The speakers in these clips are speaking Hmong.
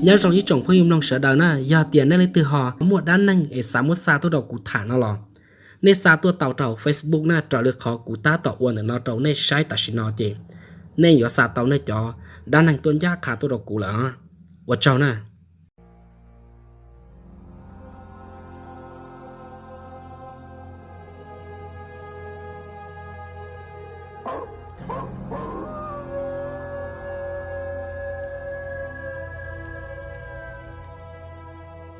Nyob zoo ib tsoom phooj ywg mloog sawv daws na, yog tias nej leej twg ho muaj dab neeg es xav muab xa tuaj rau kuv tham no los, nej xa tuaj tau rau hauv Facebook na, raws li qhov kuv tab tom ua ntawm no rau nej saib tam sim no ces nej yuav xa tau nej cov dab neeg tuaj ncaj qha tuaj rau kuv lawm. Ua tsaug na.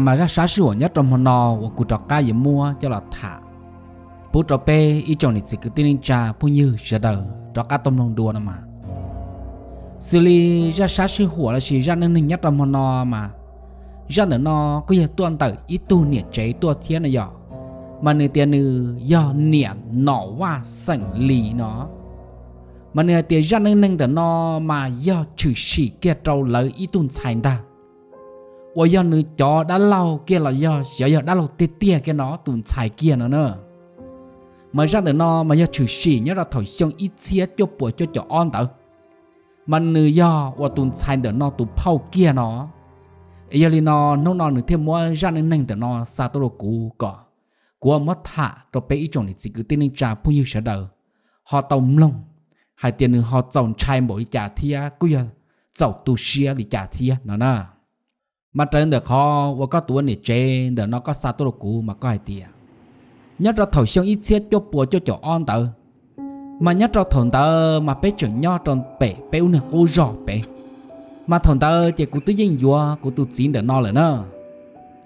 Mas zaj sab sij huam nyob rau hmo no uas kuv rov qab yuav muab coj los tham pub rau peb ib tsoom niam txiv kwv tij neej tsa phooj ywg sawv daws rov qab tau mloog dua no mas, xws li zaj sab sij huam lossis zaj neej neeg nyob rau hmo no mas, zaj ntawm no kuj yog tuaj ntawm ib tug niam tsev tuaj thiab no yog, mas nws tias nws yog niam Nom Vaj xeem Lis no. Mas nws hais tias zaj neej neeg ntawm no mas yog tshwm sim kiag rau lawv ib tug ntxhais ntag, uas yog nws cov dab laug kiag los yog xyov yog dab laug tiag tiag kiag no tus ntxhais kiag no na. Mas zaj ntawm no mas yog tshwm sim nyob rau thaum xyoo ib txhiab cuaj puas cuaj caum ob ntawd, mas nws yog uas tus ntxhais ntawm no tus phauj kiag no. Es yog li no hnub no nws thiaj muab zaj neej neeg ntawm no xa tuaj rau kuv kom kuv muab tham rau peb ib tsoom niam txiv kwv tij neej tsa phooj ywg sawv daws ho tau mloog hais tias nws ho txaus ntshai npaum li cas thiab kuj yog txaus tu siab li cas thiab no na. Mas raws ntawm qhov uas koj tus ua niam tsev ntawm no koj xa tuaj rau kuv mas koj hais tias nyob rau thaum xyoo ib txhiab cuaj puas cuaj caum ob ntawd, mas nyob rau thaum ntawd mas peb tseem nyob rau pem peb ub niag qub zos pem. Mas thaum ntawd ces kuv twb yeej yuav kuv tus txiv ntawm no lawm na,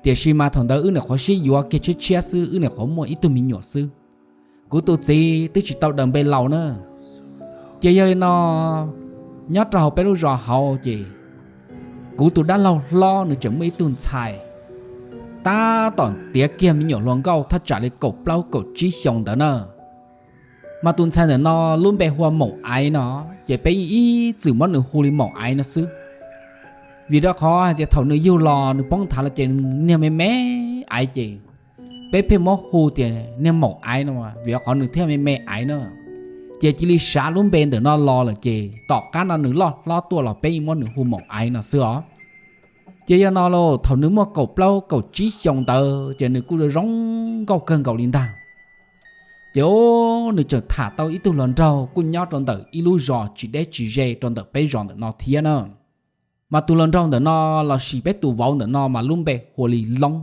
tiam sis mas thaum ntawd wb niam qhuav sib yuav kiag tshiab tshiab xwb, wb niam qhuav muaj ib tug me nyuam xwb. Kuv tus txiv twb tsis tau daws npe laus na. Ces yog li no, nyob rau hauv peb lub zos hauv ces kuv tus dab laug hlob nws tseem muaj ib tug ntxhais tab tom tiav kiag me nyuam hluas nkauj thaj tsam li kaum plaub kaum tsib xyoos ntawd na. Mas tus ntxhais ntawm no lub npe hu ua Maum Aiv no, ces peb yeej ib txwm muab nws hu li Maum Aiv no xwb. Vim rau qhov hais tias thaum nws yug los nws poob nthav los ces niag me me aiv ces peb pheej muab hu tias niag Maum Aiv no, vim rau qhov nws thiaj me me aiv na. Ces cia li sav lub npe ntawm no los lawm ces tom qab no nws loj hlob tuaj los peb yeej muab nws hu Maum Aiv no xwb os. Ces yog no lauj, thaum nws muaj kaum plaub kaum tsib xyoos ntawd ces nws kuj zoo nkauj kawg nkaus li ntag. Ces nws tseem tham tau ib tug hluas nraug kuj nyob rau ntawm ib lub zos tsis deb tsis ze rau ntawm peb zos ntawm no thiab na. Mas tus hluas nraug ntawm no lossis peb tus vauv ntawm no mas lub npe hu ua li Loob.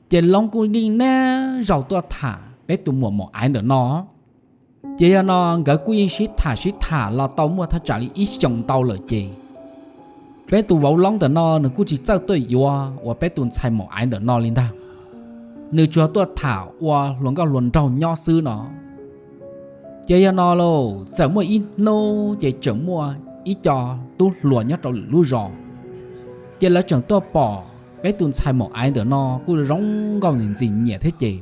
Ces Loob kuj yeej niaj zaus tuaj tham peb tus muam Maum Aiv ntawm no. Ces yog no nkawd kuj yeej sib tham sib tham los tau muaj thaj tsam li ib xyoos ntau lawm ces peb tus vauv Loob ntawm no nws kuj tsis txawj tuaj yuav uas peb tus ntxhais Maum Aiv ntawm no li ntag. Nws tsuas tuaj tham ua hluas nkauj hluas nraug nyob xwb no. Ces yog no lauj, txawm muaj ib hnub ces tseem muaj ib co tub hluas nyob rau lwm lub zos, ces lawv tseem tuaj pom peb tus ntxhais Maum Aiv ntawm no kuj zoo nkauj ntxim ntxim nyiam thiab ces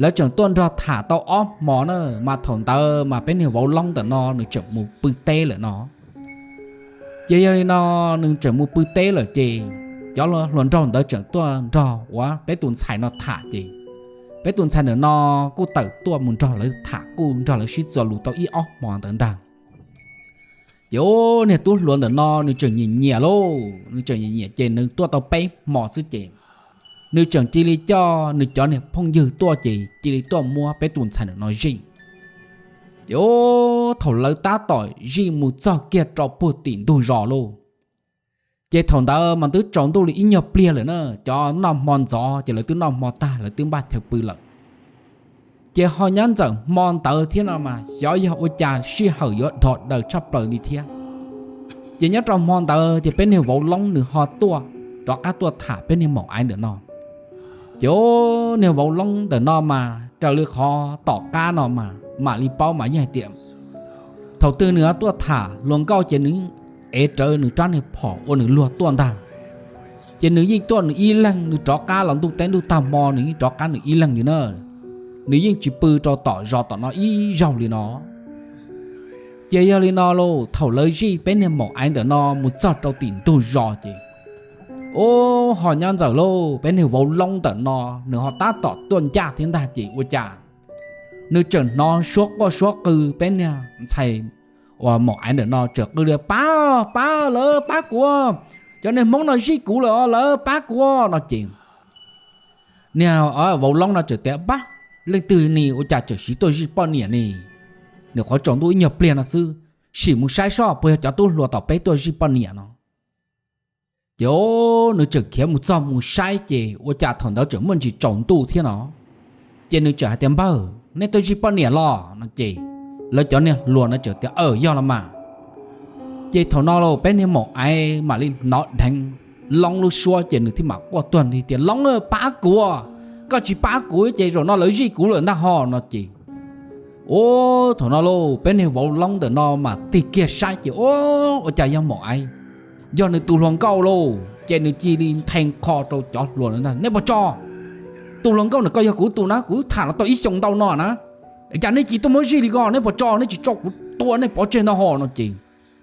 lawv tseem tuaj nrog tham tau ob hmo na. Mas thaum ntawd mas peb niag vauv Loob ntawm no nws tseem mus pw teb lawm no. Ces yog li no, nws tseem mus pw teb lawm ces cov hluas nraug ntawd tseem tuaj nrog uas peb tus ntxhais no tham ces peb tus ntxhais ntawm no kuj tawm tuaj mus nrog lawv tham, kuj nrog lawv sib txuas lus tau ib ob hmo ntawd ntag. Ces niag tub hluas ntawm no nws tseem nyiam nyiam lauj, nws tseem nyiam nyiam ces nws tuaj tau peb hmo xwb ces nws tseem cia li coj nws cov niag phooj ywg tuaj ces cia li tuaj muab peb tus ntxhais ntawm no zij. Ces thaum lawv tab tom zij mus txog kiag rau puag tim ntug zos lauj, ces thaum ntawd mas twb tsaus ntuj li ib nyuag pliag lawm na, cov noj hmo ntxov ces lawv twb noj hmo tag lawv twb npaj chaw pw lawm. Ces ho nyob ntxawm hmo ntawd thiab no mas xyov yog ua cas sij hawm yuav dhos daws tshaj plaws li thiab. Ces nyob rau hmo ntawd ces peb niag vauv Loob nws ho tuaj rov qab tuaj tham peb niag Maum Aiv ntawm no. Ces niag vauv Loob ntawm no mas raws li qhov tom qab no mas mam li paub mas yeej hais tias thaum twg nws tuaj tham hluas nkauj ces nws ev rawv nws rab niag phom ua nws luag tuaj ntag. Ces nws yeej tuaj nws ib leeg, nws rov qab los ntuj teb ntuj tag hmo nws yeej rov qab nws ib leeg li na. Nws yeej tsis pw rau tom zos tom no ib zaug li no. Ces yog li no lauj, thaum lawv zij peb niag Maum Aiv ntawm no mus txog rau tim ntug zos ces, ub, ho nyob ntxawm lauj, peb niag vauv Loob ntawm no nws ho tab tom tuaj ncaj thiab ntag ces ua cas nws tseem hnov suab quaj suab qw, peb niag ntxhais uas Maum Aiv ntawm no tseem qw li, Pab, pab, lawv pab kuv, Cov niag Hmoob no zij kuv lawm os, lawv pab kuv no ces niag vauv loob no txawm tias, Pab, leej twg ne ua cas txawm siv tuaj zij poj niam ne? Nws qhuav tsaus ntuj ib nyuag pliag no xwb, sim mus saib soj puas yog cov tub hluas tom peb tuaj zij poj niam no. Ces nws txawm khiav mus txog mus saib ces ua cas thaum ntawd tseem muaj ntsis tsaus ntuj thiab no. Ces nws txawm hais tias, Npawg, nej tuaj zij poj niam los? no ces lawv cov niag hluas no txawm tias, Aws, yog los mas. Ces thaum no los peb niag maum aiv mam li hnov dheev Loob lub suab ces nws thiaj mam quaj tuag nti tias, Loob, pab kuv, koj tsis pab kuv ces zaum no lawv zij kuv lawm ntag ho no ces Ua thaum no lauj, peb niag vauv loob ntawm no mas tig kiag saib ces ua, ua cas yog maum aiv, yog nws tus hluas nkauj lauj. Ces nws cia li nthe qho rau cov hluas ntawd ntag, Nej puas tso, tus hluas nkauj ntawm koj yog kuv tus na, kuv tham los tau ib xyoos ntau no na, cas nej cia tuaj muab zij li ko, nej puas tso, nej tsis tso kuv tua nej pov tseg ntag ho no ces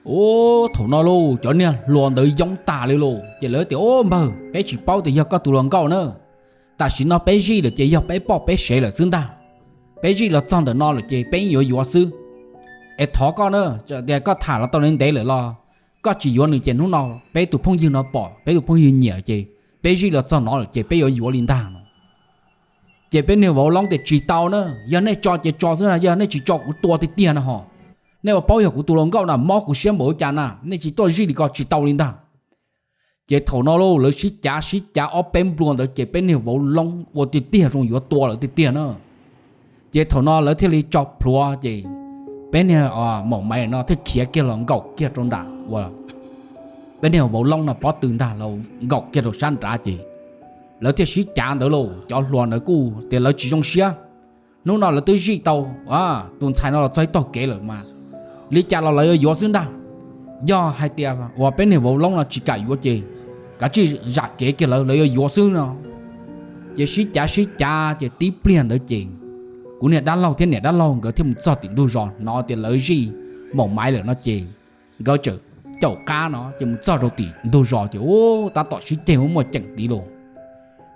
ua thaum no lauj, cov niag hluas ntawd yoob tas li lauj. Ces lawv tias, Ua npawg, peb tsis paub tias yog koj tus hluas nkauj na, tam sim no peb zij lawm ces yog peb poj peb sev lawm xwb ntag. Peb zij los txog ntawm no lawm ces peb yuav yuav xwb. Es thov koj na, tias koj tham los tau ntev lawm los koj tsis yuav nws ces hnub no peb tus phooj ywg no pom peb tus phooj ywg nyiam ces peb zij los txog no lawm ces peb yuav yuav li ntag no. Ces peb niag vauv loob tias, Tsis tau na, yog nej tso ces tso xwb na, yog nej tsis tso kuv tua tiag tiag na ho. Nej ua paub yog kuv tus hluas nkauj na, mob kuv siab npaum cas na, nej tsis tuaj zij li ko tsis tau li ntag. Ces thaum no lauj, lawv sib cav sib cav ob peb nplua ntawd ces peb niag vauv loob ua tiag tiag zoo yuav tua lawv tiag tiag na. Ces thaum no lawv thiaj li tso plhuav ces peb niag maum maiv no thiaj khiav kiag los nkaum kiag rau nram uas peb niag vauv loob no pob tw ntag, los nkaum kiag rau sab nrad ces lawv thiaj sib cav ntawd lauj. Cov hluas ntawd kuj tias lawv tsis zoo siab, hnub no lawv twb zij tau tus ntxhais no los txog ib tog kev lawm mas li cas los lawv yuav yuav xwb ntag. Yog hais tias uas peb niag vauv loob no tsis kam yuav ces kav tsij zam kev kiag lawv, lawv yuav yuav xwb no. Ces sib cav sib cav ces tib pliag ntawd ces kuv niag dab laug thiab niam dab laug nkawd thiaj mus txog tim ntug zos, hnov tias lawv zij maum maiv lawm no ces nkawd txawm caum qab no ces mus txog rau tim ntug zos ces ua tab tom sib ceg muaj muaj ceem tid lauj.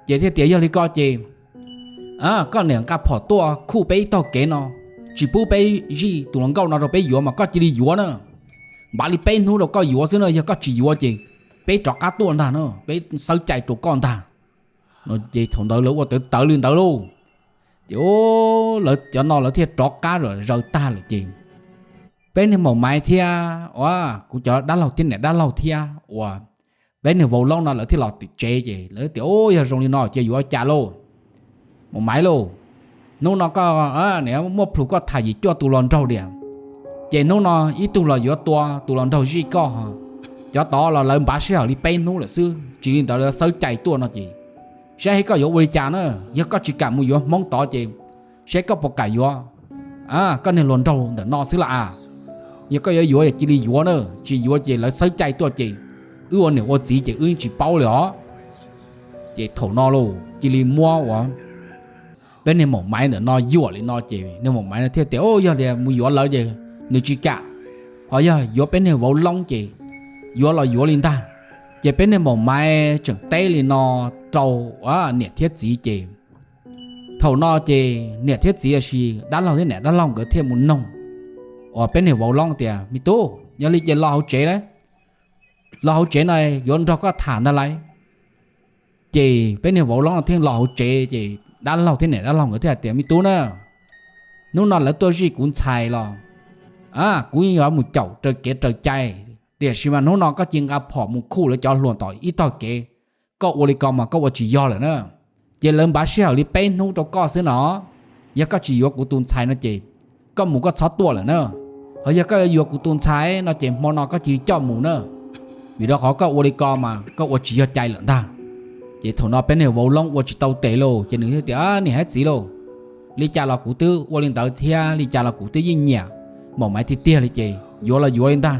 Ces thiaj tias, Yog li ko ces koj niam nqa phom tuaj khuj peb ib tog kev no, tsis pub peb zij tus hluas nkauj no rau peb yuav mas koj cia li yuav na. Npav li peb hnub rau koj yuav xwb na, yog koj tsis yuav ces peb rov qab tuaj ntag na, peb xawb cai rau koj ntag. Ces thaum ntawd lawv ua tawv tawv li ntawd lauj. Ces lawv cov no lawv thiaj rov qab zaws tag lawm ces peb niag maum maiv thiab uas kuv cov dab laug thiab niam dab laug thiab uas peb niag vauv loob no lawv thiaj los tim tsev ces lawv tias, Ua yog zoo li no ces yuav cas lauj? Maum maiv lauj, hnub no koj niam muaj plhus koj tham yim cuaj tus hluas nraug diam, ces hnub no ib tug los yuav tua tus hluas nraug zij koj, cov tod los lawv npav sij hawm li peb hnub lawm xwb, tsis li ntawd lawv xawb cai tuaj no ces saib koj yuav ua li cas na. Yog koj tsis kam mus yuav hmoob tod ces saib koj puas kam yuav koj niag hluas nraug ntawm no xwb las. Yog koj yuav yuav cia li yuav na, tsis yuav ces lawv xawb cai tuaj ces wb ua niam ua txiv ces wb tsis paub li os. Ces thaum no lauj, cia li muab uas peb niag maum maiv ntawm no yuam li no ces niag maum maiv no thiaj tias, Yog li mus yuav lawv ces nws tsis kam, ho yog yuav peb niag vauv loob ces yuav los yuav li ntag. Ces peb niag maum maiv tseem teb li no rau niam thiab txiv ces thaum no ces niam thiab txiv los sis dab laug thiab niam dab laug nkawd thiaj mus noog uas peb niag vauv loob tias, Me tub, yog li ces los hauv tsev lauj, los hauv tsev no yuav nrog koj tham ntag lauj. Ces peb niag vauv loob no thiaj los hauv tsev ces dab laug thiab niam dab laug nkawd thiaj hais tias, Me tub na, hnub no lawv tuaj zij kuv ntxhais los kuv yeej yuav mus caum raws kev raws cai, tiam sis mas hnub no koj cia nqa phom mus khuj lawv cov hluas tom ib tog kev, koj ua li ko mas koj ua tsis yog lawm na. Ces lawv npav sij hawm li peb hnub rau koj xwb no, yog koj tsis yuav kuv tus ntxhais no ces koj mus koj txhob tuaj lawm na. Ho yog koj yuav yuav kuv tus ntxhais no ces hmo no koj cia li coj mus na, vim rau qhov koj ua li ko mas koj ua tsis yog cai lawm ntag. Ces thaum no peb niag vauv loob ua tsis tau tes lauj, ces nws thiaj tias, Niam thiab txiv lauj, li cas los kuv twb ua li ntawd thiab, li cas los kuv twb yeej nyiam maum maiv tiag tiag li ces yuav los yuav li ntag.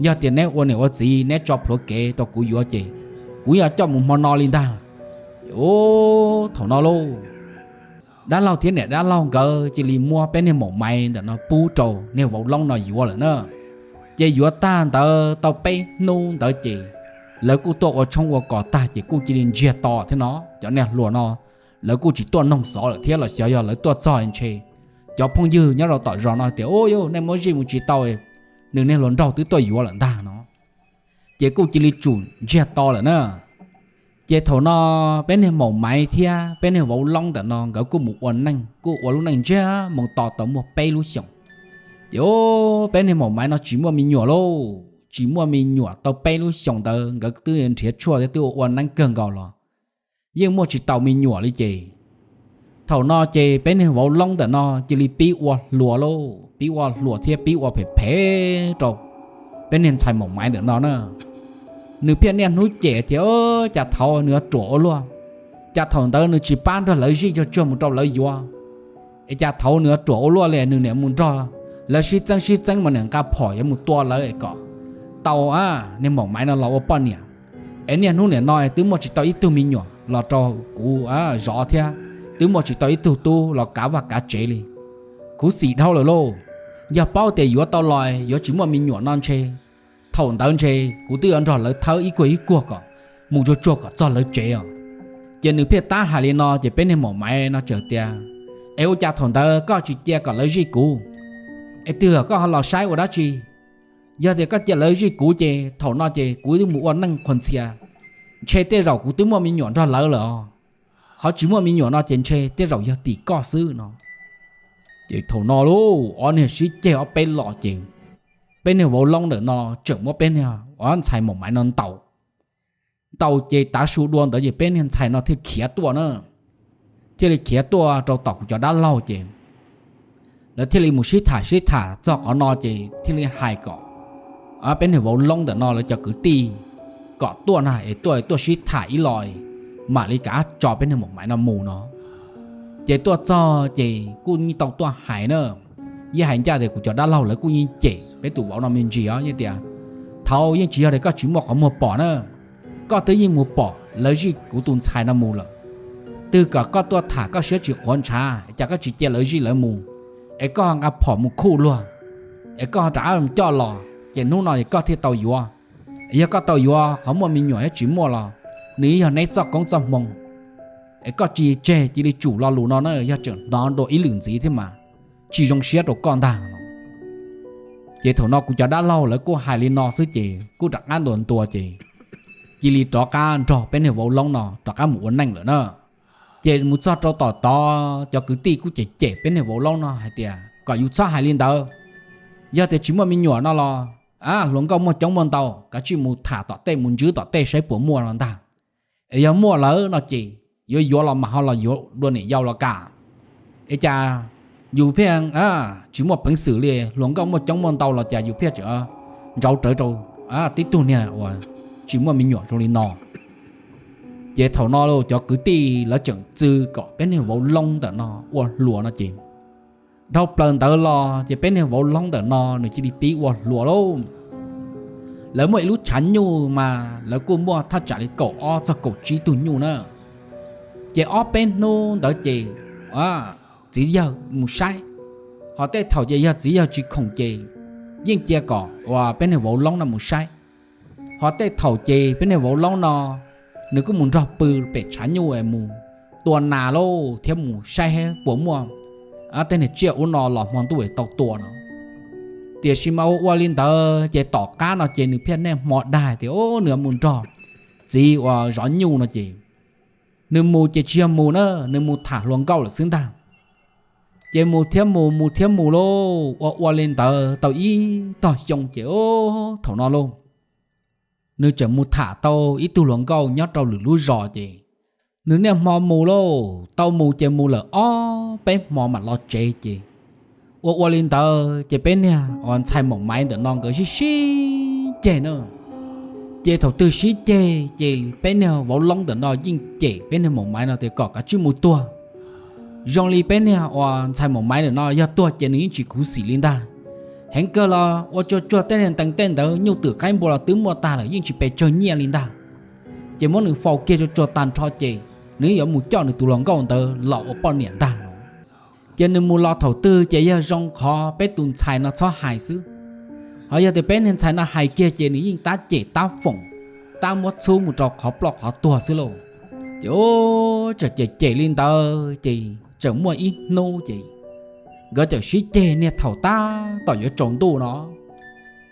Yog tias neb ua niam ua txiv neb tso plhuav kev rau kuv yuav ces kuv yeej coj mus hmo no li ntag. Ces thaum no lauj, dab laug thiab niam dab laug nkawd cia li muab peb niag maum maiv ntawm no pub rau niag vauv loob no yuav lawm na. Ces yuav tag ntawd tau peb hnub ntawd ces lawv kuj tuaj ua tshoob ua kos tag ces kuj cia li ntsiag to thiab no. Cov niag hluas no lawv kuj tsis tuaj noog xov lawm thiab los xyov yog lawv tuaj txog ntshe cov phooj ywg nyob rau tom zos no tias, Ub, yus nej muab zij mus tsis tau, nws niag hluas nraug twb tuaj yuav lawm ntag no. ces kuj cia li tsum ntsiag to lawm na. Ces thaum no peb niag maum maiv thiab peb niag vauv loob ntawm no nkawd kuj mus ua neej, kuj ua lub neej ntsiag moo to tau muaj peb lub xyoos. Ces peb niag maum maiv no tsis muaj me nyuam lauj, tsis muaj me nyuam tau peb lub xyoos ntawd nkawd twb nrhiav tshuaj thiab twb ua ua neeb kawg nkaus los yeej muaj tsis tau me nyuam li ces thaum no ces peb niag vauv loob ntawm no cia li pib ua hluas lauj, pib ua hluas thiab pib ua phem phem rau peb niag ntxhais maum maiv ntawm no na. Nws pheej niaj hnub cem tias cas thaum nws yuav ruam ua luaj, cas thaum ntawd nws tsis pab nrog lawv zij cog tsuag mus rau lawv yuav, es cas thaum nws yuav ruam ua luaj li nws niam mus nrog lawv sib txeeb sib txeeb mas niam nqa phom yuav mus tua lawv es kom tau niag maum maiv no los ua poj niam. Es niaj hnub niam no twb muaj tsis tau ib tug me nyuam los rau kuv zov thiab twb muaj tsis tau ib tug tub los kav vaj kav tsev li. Khuv xim dhau lawm lauj, yog paub tias yuav tau los yuav tsis muaj me nyuam no ntshe thaum ntawd ntshe kuv twb yuav nrog lawv thawb ib kuag ib kuag kom mus tsuag tsuag kom txog lawv tsev os. Ces nws pheej tab hais li no ces peb niag maum maiv no txawm tias, es ua cas thaum ntawd koj tsis cia kom lawv zij kuv, es twb yog koj ho los saib ua dab tsi? Yog tias koj cia lawv zij kuv ces thaum no ces kuv twb mus ua neej qhuas ntxhias, ntshe tej zaum kuv twb muaj me nyuam nrog lawv lawm os. Qhov tsis muaj me nyuam no ces ntshe tej zaum yog tim koj xwb no. Ces thaum no lauj ob niag sib ceg ob peb los ces peb niag vauv loob ntawm no tseem muab peb niag ntxhais maum maiv no ntaus. Ntaus ces tav su dua ntawd ces peb niag ntxhais no thiaj khiav tuaj na, thiaj li khiav tuaj rau tom kuv cov dab laug ces lawv thiaj li mus sib tham sib tham txog qhov no ces thiaj li hais kom peb niag vauv loob ntawm no lawv cov kwv tij kom tuaj na es tuaj tuaj sib tham ib los mam li kav tso peb niag maum maiv no mus no. Ces tuaj txog ces kuj yeej tau tuaj hais na, yeej hais ncaj tias kuv cov dab laug lawv kuj yeej cem peb tus vauv no me ntsis os, yeej tias thaum yeej tsis yog tias koj tsis muaj qhov muag pom na, koj twb yeej mus pom lawv zij kuv tus ntxhais no mus lawm. Twb kom koj tuaj tham koj siab tsis qhuav ntshav es cas koj tsis cia lawv zij lawv mus, es koj nqa phom mus khuj luag, es koj rov qab coj los ces hnub no es koj thiaj tau yuav. Es yog koj tau yuav qhov muaj me nyuam thiab tsis muaj los nws yog neb txoj koob txoj hmoo, es koj tsis tseg cia li tsum lo lus no na, yog tseem hnov dua ib lwm ntxiv thiab mas tsis zoo siab rau koj ntag no. Ces thaum no kuv cov dab laug lawv kuj hais li no xwb ces kuj rov qab ntuas ntuas ces cia li rov qab nrog peb niag vauv loob no rov qab mus ua neej lawm na. Ces mus txog rau tom tod cov kwv tij kuj cem cem peb niag vauv loob no hais tias kom yus txhob hais li ntawd, yog tias tsis muaj me nyuam no los hluas nkauj muaj coob muaj ntau, kav tsij mus tham tom tej mus ntswb tom tej saib puas muaj no ntag. Es yog muaj lawm no ces yuav yuav los mas ho los yuav dua niam yau los kam. Es cas yus pheej tsis muaj peev xwm li, hluas nkauj muaj coob muaj ntau los cas yus pheej tseem ntsauv rawv rau tib tug niag uas tsis muaj me nyuam zoo li no. Ces thaum no cov kwv tij lawv tseem txw kom peb niag vauv loob ntawm no ua hluas no ces dhau plaws ntawd los ces peb niag vauv loob ntawm no nws cia li pib ua hluas lauj. Lawv muaj ib lub tshav nyuj mas lawv kuj muaj thaj tsam li kaum ob txog kaum tsib tug nyuj na. Ces ob peb hnub ntawd ces txiv yawg mus saib, ho tej thaum ces yog txiv yawg tsis khoom ces yeej cia kom uas peb niag vauv loob no mus saib. Ho tej thaum ces peb niag vauv loob no nws kuj mus nrog pw pem tshav nyuj es mus tua nas lauj thiab mus saib puas muaj tej niag tsiaj ub no los hmo ntuj es tau tua no. Tiam sis mas ua ua li ntawd ces tom qab no ces nws pheej niaj hmo dag tias nws mus nrog txiv uas zov nyuj no ces nws mus ces tsis yog mus na, nws mus tham hluas nkauj lawm xwb ntag. Ces mus thiab mus mus thiab mus lauj, ua ua li ntawd tau ib tog xyoo ces thaum no lauj nws tseem mus tham tau ib tug hluas nkauj nyob rau lwm lub zos ces nws niaj hmo mus lauj, tau mus ces mus lawm ob peb hmo mam los tsev ces ua ua li ntawd ces peb niag uas ntxhais maum maiv ntawm no nkawd sib sib ceg na. Ces thaum twg sib ceg ces peb niag vauv loob ntawm no yeej cem peb niag maum maiv no tias kom kav tsij mus tuag. Zoo li peb niag uas ntxhais maum maiv ntawm no yog tuag ces nws yeej tsis khuv xim li ntag. Heev kawg los ua tsuag tsuag tej niag ntees tej ntawd nyuj twm qaib npua los twb muaj tag lawm yeej tsis pes tsawg nyiaj li ntag. Ces muab nws faus kiag tsuag tsuag tag nrho ces nws yuav mus coj nws tus hluas nkauj ntawd los ua poj niam ntag no. Ces nws mus los thaum twg ces yog zoo qhov peb tus ntxhais no txhob hais xwb. Ho yog tias peb niag ntxhais no hais kiag ces nws yeej tab cem tab foom, tab muab txhub mus rau qhov ploj qhov tuag xwb lauj. Ces txawm cem cem li ntawd ces tseem muaj ib hnub ces nkawd txawm sib ceg niag thaum tab tom yuav tsaus ntuj no.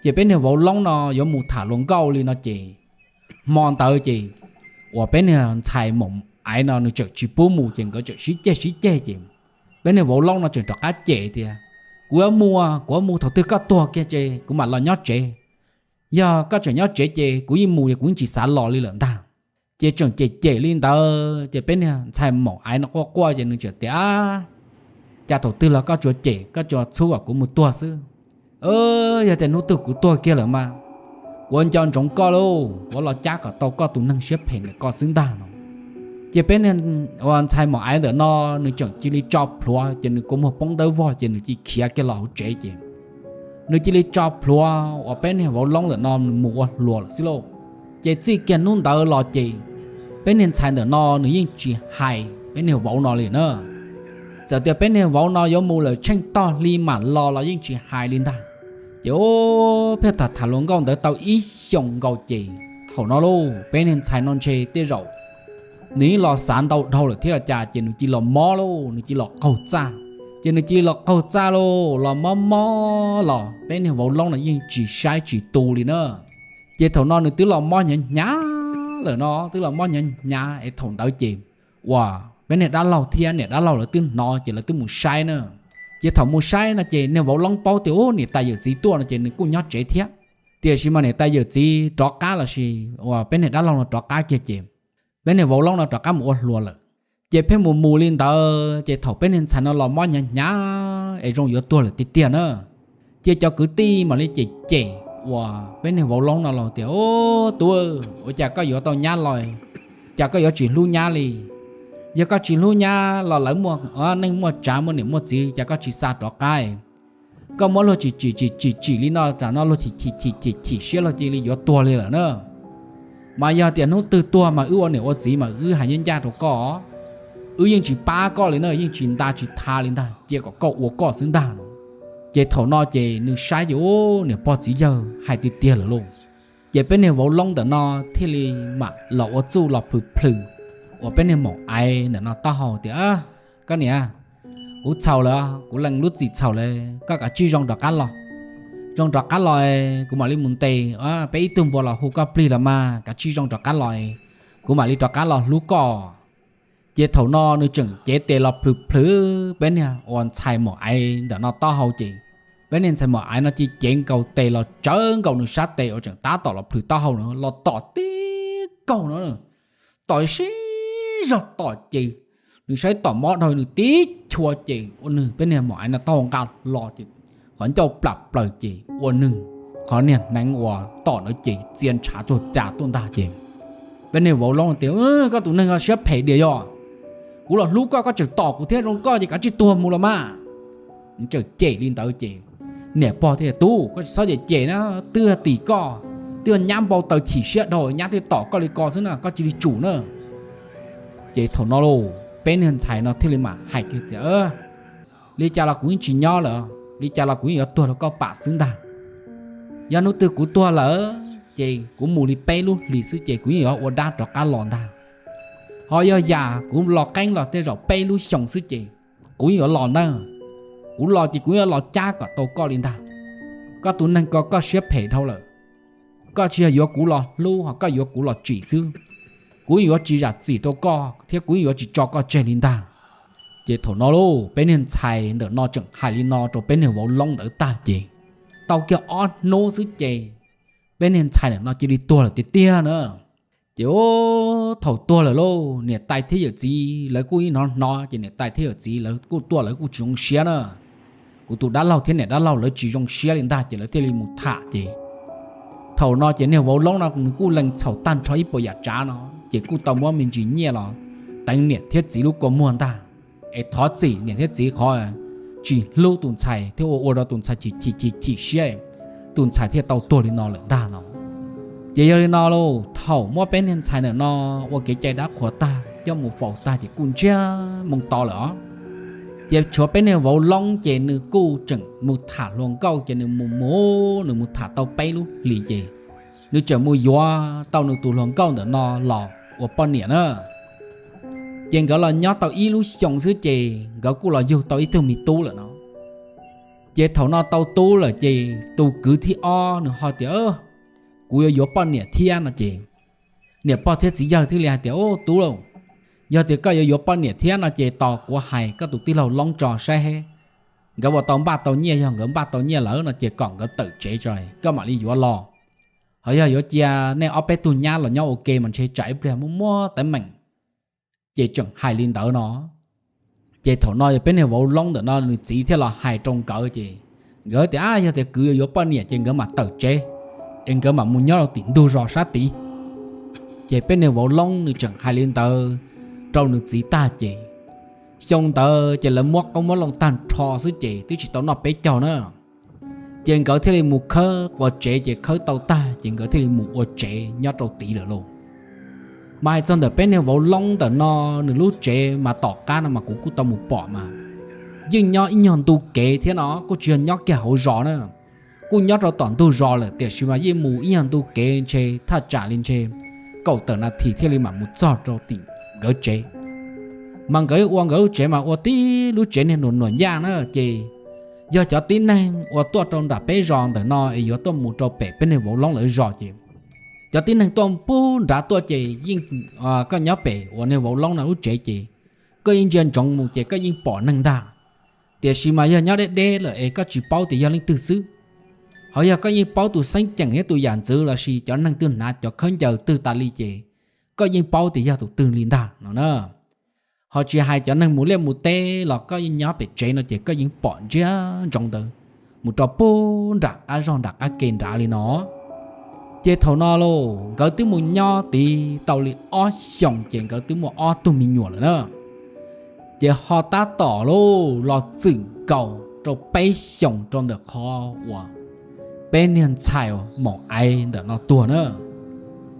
Ces peb niag vauv loob no yuav mus tham hluas nkauj li no ces hmo ntawd ces uas peb niag ntxhais maum aiv no nws tseem tsis pub mus ces nkawd tseem sib ceg sib ceg ces peb niag vauv loob no tseem rov qab cem tias, kuv yuav mus, kuv yuav mus, thaum twg koj tuag kiag ces kuv mam los nyob tsev. Yog koj tseem nyob tsev ces kuv yeej mus, kuv yeej tsis xav los li lawm ntag. Ces tseem cem cem li ntawd ces peb niag ntxhais maum aiv no quaj quaj ces nws tseem tias, cas thaum twg los koj tsuas cem, koj tsuas txhub kom kuv mus tuag xwb. Yog tias hnub twg kuv tuag kiag lawm mas kuv nco ntsoov koj lauj, kuv los cab kom tau koj tus neeg siab phem ntawm koj xwb ntag no. Ces peb niag ntxhais maum aiv ntawm no nws tseem cia li tso plhuav ces nws kua muag poob dawb vog ces nws cia li khiav kiag los hauv tsev ces nws cia li tso plhuav uas peb niag vauv loob ntawm no nws mus ua hluas lawm xwb lauj. Ces txij kiag hnub ntawd los ces peb niag ntxhais ntawm no nws yeej tsis hais peb niag vauv no li na. Txawm tias peb niag vauv no yuav mus lawm tsheej tog hli mam los los yeej tsis hais li ntag. Ces peb tham tham hluas nkauj ntawd tau ib xyoos nkaus ces thaum no lauj peb niag ntxhais no ntshe tej zaum nws yeej los xav ntau dhau lawm thiab los cas ces nws cia li los mob lauj, nws cia li los qaug txaj. Ces nws cia li los qaug txaj lauj, los mob mob los peb niag vauv loob no yeej tsis saib tsis tu li na. Ces thaum no nws twb los mob hnyav hnyav lawm no, twb los mob hnyav hnyav es thaum ntawd ces uas peb niag dab laug thiab niam dab laug lawv twb hnov ces lawv twb mus saib na. Ces thaum mus saib no ces niag vauv loob paub tias ub niam tais yawm txiv tuaj no ces nws kuj nyob tsev thiab. Tiam sis mas niam tais yawm txiv rov qab los sis uas peb niag dab laug no rov qab kiag ces peb niag vauv loob no rov qab mus ua hluas lawm. Ces pheej mus mus li ntawd ces thaum peb niag ntxhais no los mob hnyav hnyav es zoo yuav tuag lawm tiag tiag na. Ces cov kwv tij mam li cem cem uas peb niag vauv loob no los tias, ub tub, ua cas koj yuav tau nyab los, cas koj yuav tsis hlub nyab li? Yog koj tsis hlub nyab los lawv muaj neej muaj tsav muaj niam muaj txiv, cas koj tsis xa rov qab? Koj muab luag tsim tsim tsim tsim tsim li no, tam no luag chim chim chim chim chim siab luag cia li yuav tuag li lawm na. Mas yog tias hnub twg tuag mas wb ua niam ua txiv mas wb hais ncaj ncaj rau koj, wb yeej tsis pab koj li na, yeej tsis nta tsis tha li ntag, cia kom koj ua koj xwb ntag no. Ces thaum no ces nws saib ces ub niam pog txiv yawg hais tiag tiag lawm lauj. Ces peb niag vauv loob ntawm no thiaj li mam los ua txuj los plhws plhws uas peb niag maum aiv ntawm no taub hau tias, koj niam, kuv txhaum lawm, kuv lees lub txim txhaum lawm, koj kav tsij zoo rov qab los. Zoo rov qab los, kuv mam li mus ntes peb ib tug npua los hu koj plig los mas, kav tsij zoo rov qab los, kuv mam li rov qab los hlub koj. Ces thaum no nws tseem cev tes los plhws plhws peb niag uas ntxhais maum aiv ntawm no taub hau ces peb niag ntxhais maum aiv no cia li cev nkaus tes los tsawv nkaus nws sab tes uas tseem tab tom los plhws taub hau no los tom tib kaug no, tom sib zog tom ces nws saib tom mob dhau nws tib chua ces ua nws peb niag maum aiv no taub hau nqa hlo ces qhov ncauj plam plaws ces ua nws qhov niag hneev uas tom ntawd ces txia ntshav tuag cas tuaj ntag ces peb niag vauv loob tias, koj tus neeg siab phem diam yog, kuv los hlub koj, koj tseem tom kuv thiab, zoo koj ces kav tsij tuag mus los mas. Nws tseem cem li ntawd ces niam pog thiaj, tub, koj tsis txhob cem cem na, twb yog tim koj, twb yog nyab npau taws chim siab dhau nyab thiaj tom koj li ko xwb na, koj cia li tsum na. Ces thaum no lauj peb niag ntxhais no thiaj li mam hais tias, li cas los kuv yeej tsis nyob lawm, li cas los kuv yeej yuav tuag rau koj pam xwb ntag. Yog hnub twg kuv tuag lawm ces kuv mus li peb lub hlis xwb ces kuv yeej yuav ua dab rov qab los ntag. Ho yog yam kuv los qeeb los tej zaum peb lub xyoos xwb ces kuv yeej yuav los ntag. Kuv los ces kuv yuav los cab kom tau koj li ntag. Koj tus neeg ko koj siab phem dhau lawm, koj tsis yog yuav kuv los hlub ho koj yuav kuv los tsim xwb. Kuv yeej yuav tsis zam txim rau koj thiab kuv yeej yuav tsis tso koj tseg li ntag. Ces thaum no lauj peb niag ntxhais ntawm no tseem hais li no rau peb niag vauv loob ntawd tag ces tau kiag ob hnub xwb ces peb niag ntxhais ntawm no cia li tuag lawm tiag tiag na. Ces thaum tuag lawm lauj niam tais thiab yawm txiv lawv kuj ib hnov hnov ces niam tais thiab yawm txiv lawv kuj tuaj lawv kuj tsis zoo siab na. Kuv tus dab laug thiab niam dab laug lawv tsis zoo siab li ntag ces lawv thiaj li mus tham ces thaum no ces niag vauv loob no nws kuj lees txhaum tag nrho ib puas yam tsav no ces kuj tau muab me ntsis nyiaj los teev niam thiab txiv lub kua muag ntag, es thov txim niam thiab txiv qhov tsis hlub tus ntxhais thiab ua ua rau tus ntxhais chim chim chim chim siab, tus ntxhais thiaj tau tuag li no lawm ntag no. Ces yog li no lauj thaum muab peb niag ntxhais ntawm no ua kev cai dab qhuas tag coj mus faus tag ces kuj ntsiag moo to lawm os. Ces tshuav peb niag vauv loob ces nws kuj tseem mus tham hluas nkauj ces nws mus mus nws mus tham tau peb lub hlis ces nws tseem mus yuav tau nws tus hluas nkauj ntawm no los ua poj niam na. Ces nkawd los nyob tau ib lub xyoos xwb ces nkawd kuj los yug tau ib tug me tub lawm no. Ces thaum no tau tub lawm ces tus kwv thib ob nws ho tias, Kuv yuav yuav poj niam thiab no ces niam pog thiab txiv yawg thiaj li hais tias, Ub tub lauj, yog tias koj yuav yuav poj niam thiab no ces tos kuv hais koj tus tij laug Loob tso saib, nkawd ua tau npaj tau nyiaj, yog nkawd npaj tau nyiaj lawm no ces kom nkawd tawm tsev tso koj mam li yuav los. Ho yog yuav cia nej ob peb tug nyab los nyob ua ke mas ntshe tsam ib pliag muaj muab teeb meem. Ces tseem hais li ntawd no. Ces thaum no yog peb niag vauv Loob ntawm no nws txiv thiaj los hais rau nkawd ces nkawd tias, Ab, yog tias kwv yuav yuav poj niam ces nkawd mam tawm tsev es nkawd mam mus nyob rau tim ntug zos sab tid. Ces peb niag vauv Loob nws tseem hais li ntawd rau nws txiv tag ces xyoo ntawd ces lawv muab qoob muab loo tag nrho xwb ces twb tsis tau noj peb caug na. Ces nkawd thiaj li mus khawb quas tsev ces khawb tau tag ces nkawd thiaj li mus ua tsev nyob rau tid lawm lauj. Mas hais txog ntawm peb niag vauv Loob ntawm no, nws lub tsev mas tom qab no mas kuv kuj tau mus pom mas yeej nyob ib nyuag ntu kev thiab no, kuj tsis yog nyob kiag hauv zos na. Kuj nyob rau tom ntug zos lawm tiam sis mas yeej mus ib nyuag ntu kev ntshe thaj tsam li ntshe kaum tawm nas this thiaj li mam mus txog rau tim nkawd tsev. Mas nkawd ua nkawd lub tsev mas ua tib lub tsev niag nuam nuam yaj na ces yog cov tib neeg uas tuaj rau nram peb zos ntawm no es yuav tuaj mus rau pem peb niag vauv Loob lawv zos ces cov tib neeg tuaj pub nrad tuaj ces yeej, koj nyob pem uas niag vauv Loob no lub tsev ces koj yeej ntsia ntsoov mus ces koj yeej pom neeg ntag. Tiam sis mas yog nyob deb deb lawm es koj tsis paub tias yog leej twg xwb. Ho yog koj yeej paub tus xeeb ceem thiab tus yam ntxwv lossis cov neeg twg hnav cov khaub ncaws twg tas li ces koj yeej paub tias yog tus twg li ntag no na. Ho tsis hais cov neeg mus liaj mus teb los koj yeej nyob pem tsev no ces koj yeej pom ntsia ntsoov ntawd mus rau pub nram qab zog nram qab ke nrad li no. Ces thaum no lauj, nkawd twb mus nyob tid tau li ob xyoos ces nkawd twb muaj ob tug me nyuam lawm na. Ces ho tab tom lauj, los txwm nkaus rau peb xyoos rau ntawm qhov uas peb niag ntxhais maum aiv ntawm no tuag na.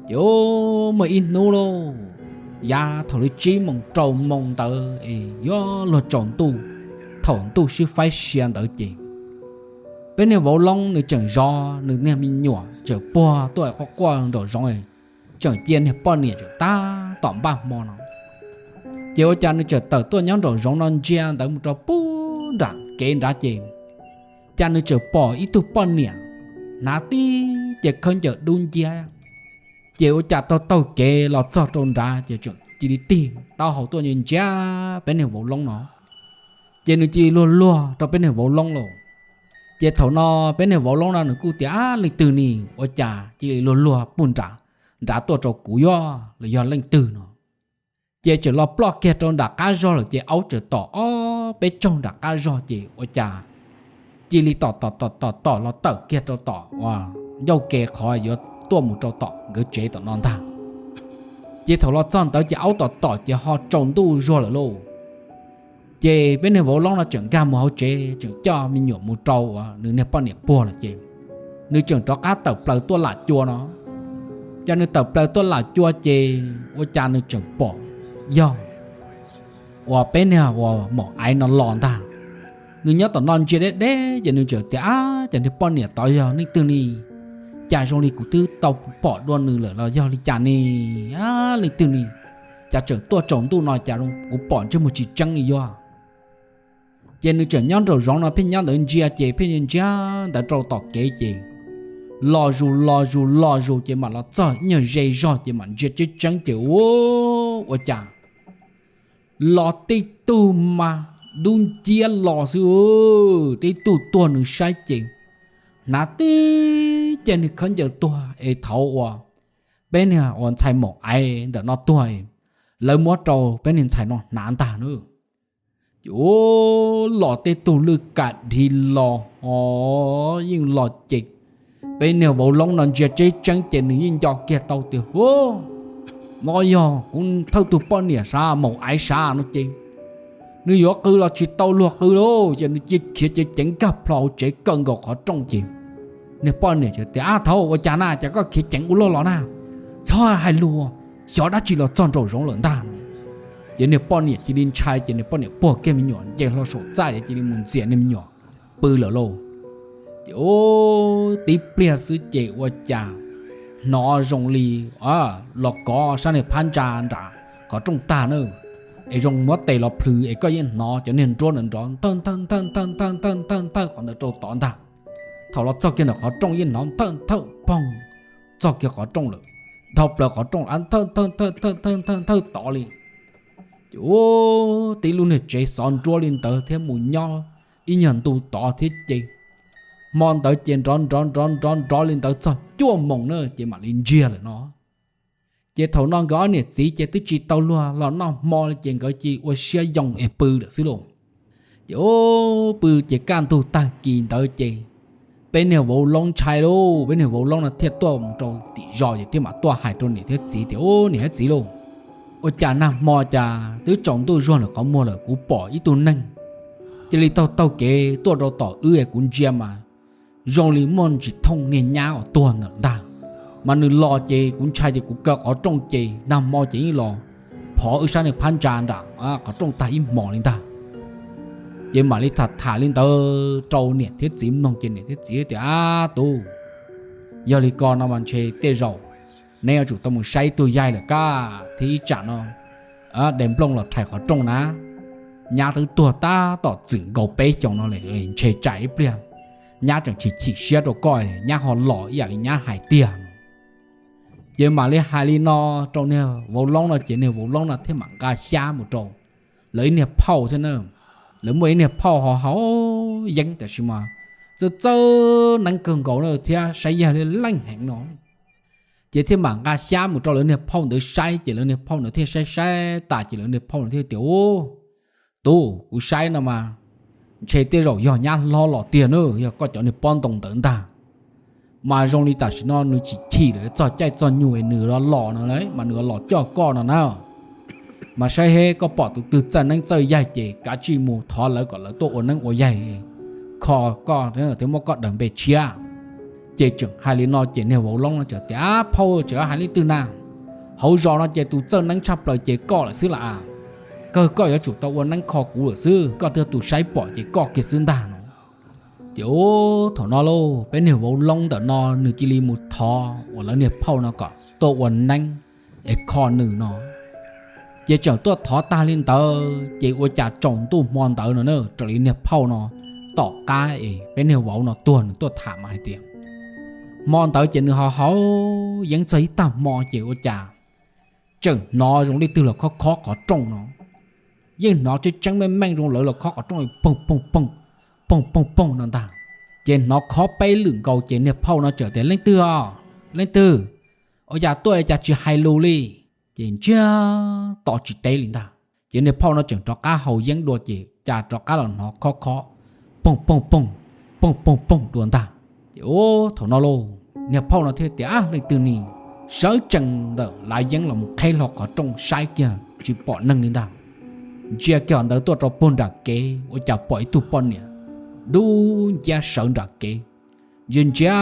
Ces muaj ib hnub lauj, yav thaum li tsib moos rau moos ntawd es yuav luag tsaus ntuj, thaum ntuj sib faib sia ntawd ces peb niag vauv Loob nws tseem zov nws niag me nyuam tseem puag tuaj quaj quaj nraum zoov, tseem cia niag poj niam tseem tab tom npaj hmo no. Ces ua cas nws tseem tawm tuaj nyob nraum zoov no ntsia ntawd mus rau pub nram kev nrad ces cas nws tseem pom ib tug poj niam hnav tib ce khaub ncaws dub nciab. Ces ua cas taug taug kev los txog rau nrad ces tseem cia li tig taub hau tuaj ntsia peb niag vauv Loob no. Ces nws cia li luag luag rau peb niag vauv Loob lauj. Ces thaum no peb niag vauv Loob no nws kuj tias, Ab, leej twg ni ua cas cia li luag luag pub nrad, nrad tuaj rau kuv yuav los yog leej twg no? Ces tseem los ploj kiag rau nram qab zog lawm ces aub tseem tom ob peb tsaug nram qab zog ces ua cas cia li tom tom tom tom tom los tawm kiag rau tom ua ncauj ke qhov yuav tuaj mus rau tom nkawd tsev tom no ntag. Ces thaum los txog ntawd ces aub tom tom ces ho tsaus ntuj zuag lawm lauj. Ces peb niag vauv Loob no tseem nkag mus hauv tsev tseem coj me nyuam mus rau uas nws niag poj niam puag lawm ces nws tseem rov qab tawm plaws tuaj lam cua no. Ces nws tawm plaws tuaj lam cua ces ua cas nws tseem pom yog uas peb niag uas maum aiv no los ntag. Nws nyob tom no ntsia deb deb ces nws tseem tias, Ab, cas niag poj niam tod yog leej twg ni? Cas zoo li kuv twb tau pom dua nws lawm los yog li cas ni? Ab, leej twg ni? Cas tseem tuaj tsaus ntuj no cas kuv pom ntsej muag tsis tseeb li yuav. Ces nws tseem nyob nraum zoov no pheej nyob ntawd ntsia ces pheej ntsia ntawd rau tom kev ces los zus los zus los zus ces mam los txog ib nyuag ze zog ces mam ntsia tseeb tseeb ces ua, ua cas los tej tug mas dub nciab los xwb. Tej tug tuag nws saib ces hnav tib ce niag khaub ncaws tuag es thaum uas peb niag uas ntxhais maum aiv ntawm no tuag, lawv muab rau peb niag ntxhais no hnav ntag na. Ces los tej tug lwj kam dhis los ho yeej los ces peb niag vauv Loob no ntsia tseeb tseeb ces nws yeej nco kiag tau tias, Hu, no yog kuv thawj tug poj niam sav, maum aiv sav no ces nws yuav qw los tsis tau luag qw lauj. Ces nws cia khiav ceev ceev nkag plho hauv tsev kaw nkaus qhov rooj ces niag poj niam tias, Ab, thaum ua cas na, cas koj khiav ceev ua luaj los na? Txhob hais lus, xyov dab tsi los txog nraum zoov lawm ntag. Ces niag poj niam cia li ntshai ces niag poj niam puag kiag me nyuam nce hlo saum txaj ces cia li mus ntxias niag me nyuam pw lawm lauj. Ces tib pliag xwb ces ua cas hnov zoo li los kov sab niag phab ntsa nram qhov rooj tag na. es zoo muab tes los plhws es koj yeej hnov cov niag nruab nrov nrov nthawj nthawj nthawj nthawj nthawj nthawj nthawj nthawj qhov ntawd rau tod ntag. Thaum los txog kiag ntawm qhov rooj yeej hnov nthawj nthawj poog, txog kiag qhov rooj lawm, dhau plaws qhov rooj a nthawj nthawj nthawj nthawj nthawj nthawj tod li. Ces ua tib lub niag tsev xov nruab li ntawd thiab mus nyob ib nyuag ntu tod thiab ces hmo ntawd ces nrov nrov nrov nrov nrov li ntawd txog cuaj moos na ces mam li ntsiag lawm no. Ces thaum no nkawd ob niam txiv ces twb tsis tau luag los noj hmo li ces nkawd cia li ua siab yoo es pw lawm xwb lauj. Ces ua pw ces kaj ntug tag kis ntawd ces peb niag vauv loob ntshai lauj, peb niag vauv loob no thiaj tuaj mus rau tim zos ces thiaj mam tuaj hais rau niam thiab txiv tias, Ub, niam thiab txiv lauj, ua cas nag hmo cas twb tsaus ntuj zuag ntawm qhov muag lawm kuv pom ib tug neeg cia li taug taug kev tuaj rau tom wb es kuv ntsia mas zoo li muaj ntsis thooj niag nyab uas tuag ntawm ntag. Mas nws los ces kuv ntshai ces kuv kaw qhov rooj ces nag hmo ces yeej los phov wb sab niag phab ntsa nram qhov rooj tag ib hmos li ntag. Ces mam li tham tham li ntawd rau niam thiab txiv mloog ces niam thiab txiv tias, Ab tub, yog li ko no mas ntshe tej zaum neb yuav tsum tau mus saib ib tug yaig lawm kab thiab ib tsam no de nplooj los rhais qhov rooj na. Nyab twb tuag tab tom txwm nkaus peb xyoos no lawm, ntshe tsam ib pliag nyab tseem chim chim siab rau koj, nyab ho los ib yam li nyab hais tiag no. Ces mam li hais li no rau niag vauv loob no ces niag vauv loob no thiaj mam nqa xyab mus rau lawv ib niag phauj thiab na. Lawv muaj ib niag phauj ho haus yeeb tab sis mas txawj txawj neeb kawg nkaus na thiab saib yaig li leej heev no. Ces thiaj mam nqa xyab mus rau lawv niag phauj ntawd saib ces lawv niag phauj ntawd thiaj saib saib tas ces lawv niag phauj ntawd thiaj tias, Ub, tub, kuv saib no mas ntshe tej zaum yog nyab hlob los tiag na, yog koj cov niag pob ntoo ntawd ntag. Mas zoo li tam sim no nws chim chim lawm txog caij txog nyoog es nws los los no mas nws los coj koj no na. Mas saib seb koj pom tus twg txawj neeb txawj yaig ces kav tsij mus thov lawv kom lawv tuaj ua neeb ua yaig kho koj thiab muab koj daws npe tshiab. Ces tseem hais li no ces niag vauv loob no txawm tias, Ab phauj, tseem hais leej twg na? Hauv zos no ces tus txawj neeb tshaj plaws ces koj lawm xwb las. Kawg koj yuav tsum tau ua neeb kho kuv lawm xwb, koj twb yog tus saib pom ces koj kiag xwb ntag no. Ces ub, thaum no lauj, peb niag vauv loob ntawm no nws cia li mus thov uas lawv niag phauj no kom tuaj ua neeb es kho nws no. Ces tseem tuaj thov tag li ntawd ces ua cas tsaus ntuj hmo ntawd no na raws li niag phauj no tom qab es peb niag vauv no tuag nws tuaj tham mas hais tias hmo ntawd ces nws ho haus yeeb txog ib tag hmo ces ua cas tseem hnov zoo li twg los khob khob qhov rooj no. Yeej hnov tseeb tseeb meej meej zoo lawv los khob qhov rooj poog poog poog, poog poog poog no ntag. Ces hnov khob peb lwm nkaus ces niag phauj no txawm tias, Leej twg os? Leej twg? Ua cas tuaj cas tsis hais lus li? Ces ntsiag to tsis teb li ntag. Ces niag phauj no tseem rov qab haus yeeb dua ces cas rov qab los hnov khob khob poog poog poog, poog poog poog dua ntag. Ces ub, thaum no lauj, niag phauj no thiaj tias, Ab, leej twg ni? Sawv tsees ntawm lav yeeb los mus qheb hlo qhov rooj saib kiag tsis pom neeg li ntag. Ntsia kiag ntawd tuaj rau puag nram kev ua cas pom ib tug poj niam dub nciab sawv nram kev ntsia ntsia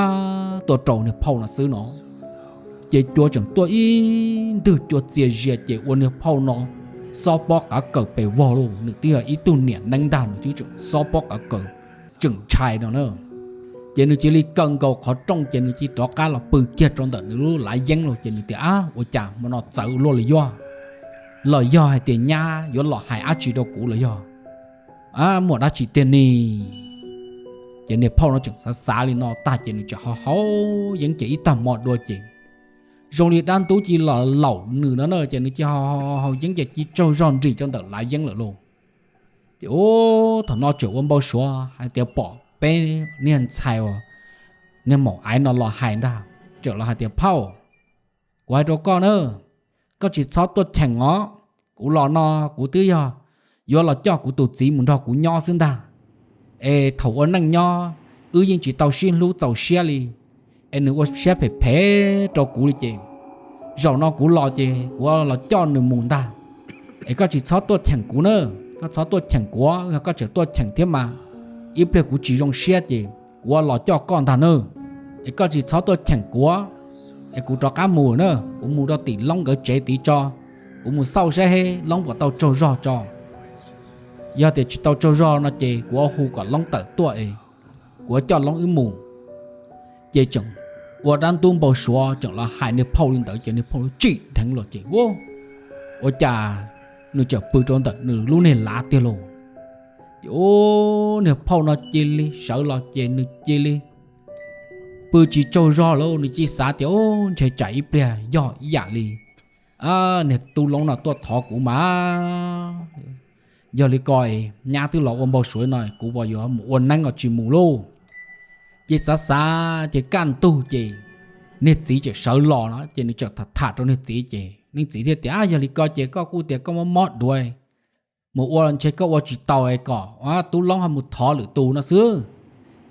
tuaj rau niag phauj no xwb no. Ces cua tseem tuaj ib ntwg cua txias zias ces ua niag phauj no xob pob qav kaws pes vog lauj, nws twb yog ib tug niam neeb ntag nws twb tseem xob pob qav kaws tseem ntshai no na. Ces nws cia li kaw nkaus qhov rooj ces nws cia li rov qab los pw kiag rau ntawm nws lub lav yeeb lauj ces nws tias, Ab, ua cas hmo no txawv ua luaj li yuav? Los yog hais tias nyab yuav los hais dab tsi rau kuv los yog muaj dab tsi tiag ni? Ces niag phauj no tseem xav xav li no tag ces nws tseem ho haus yeeb ces ib tag hmo dua ces zoo li dab ntub cia li los laum nws no na ces nws cia li haus yeeb ces cia li tsaug zog nrim rau ntawm lav yeeb lawm lauj. Ces ub, thaum no tseem ua npau suav hais tias pom peb niag ntxhais uas niag maum aiv no los hais ntag, tseem los hais tias, Phauj, kuv hais rau koj na, koj tsis txhob tuaj cheem os. Kuv los no kuv twb yog yuav los coj kuv tus txiv mus nrog kuv nyob xwb ntag. Es thaum ua neej nyob wb yeej tsis tau sib hlub txaus siab li, es nws ua siab phem phem rau kuv li ces zaum no kuv los ces kuv los coj nws mus ntag. Es koj tsis txhob tuaj cheem kuv na, koj txhob tuaj cheem kuv, yog koj tseem tuaj cheem thiab mas ib pliag kuv tsis zoo siab ces kuv los coj koj ntag na. Es koj tsis txhob tuaj cheem kuv, es kuv rov qab mus na, kuv mus rau tim Loob nkawd tsev tid tso, kuv mus xauj saib Loob puas tau tsaug zog tso. Yog tias tsis tau tsaug zog no ces kuv hu kom Loob tawm tuaj es kuv coj Loob wb mus. Ces tseem ua dab ntub npau suav tseem los hais niag phauj li ntawd ces niag phauj tsim dheev los ces ua, ua cas nws txawm pw rau ntawm nws lub niag lav tiag lauj. Ces ub, niag phauj no cia li sawv los ces nws cia li pw tsis tsaug zog lauj, nws cia li xav tias ub, ntshe tsam ib pliag yog ib yam li niag tub Loob no tuaj thov kuv mas. Yog li ko, nyab twb los ua npau suav no, kuv yuav mus ua neeb los tsis mus lauj. Ces xav xav ces kaj ntug ces niag txiv txawm sawv los no ces nws txawm tham tham rau niag txiv ces niag txiv thiaj tias, Yog li ko ces koj kuj tias koj mob mob duav, mus ua ntshe koj ua tsis tau es kom tub Loob ho mus thov lwm tus no xwb.